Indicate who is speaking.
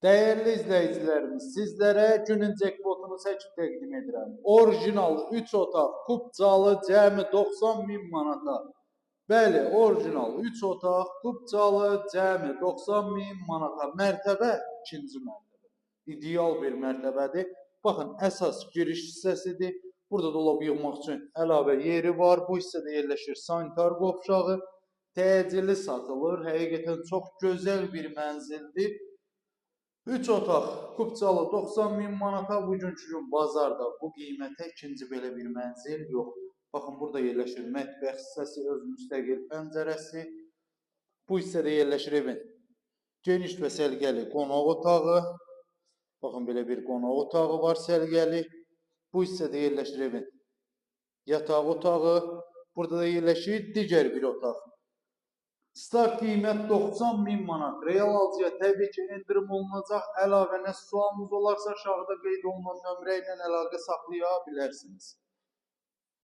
Speaker 1: Dəyərli izləyicilərimiz, sizlərə günün jackpotunu çəkib təqdim edirəm. Orijinal 3 otaq, kupçalı, cəmi 90 min manata. Bəli, orijinal 3 otaq, kupçalı, cəmi 90 min manata. Mərtəbə ikinci mərtəbə. İdeal bir mərtəbədir. Baxın, əsas giriş hissəsidir. Burada dolab yığmaq üçün əlavə yeri var. Bu hissədə yerləşir sanitar qovşağı. Təcili satılır. Həqiqətən çox gözəl bir mənzildir. 3 otaq, kupçalı 90 min manata, bugünkü gün bazarda bu qiymətə ikinci belə bir mənzil yoxdur. Baxın, burada yerləşir mətbəx hissəsi, öz müstəqil pəncərəsi. Bu hissədə yerləşir evin geniş və səliqəli qonaq otağı. Baxın, belə bir qonaq otağı var səliqəli. Bu hissədə yerləşir evin yataq otağı. Burada da yerləşir digər bir otaq. Start qiymət 90 min manat. Real alıcıya təbii ki, endirim olunacaq. Əlavə nə sualınız olarsa aşağıda qeyd olunan nömrə ilə əlaqə saxlaya bilərsiniz.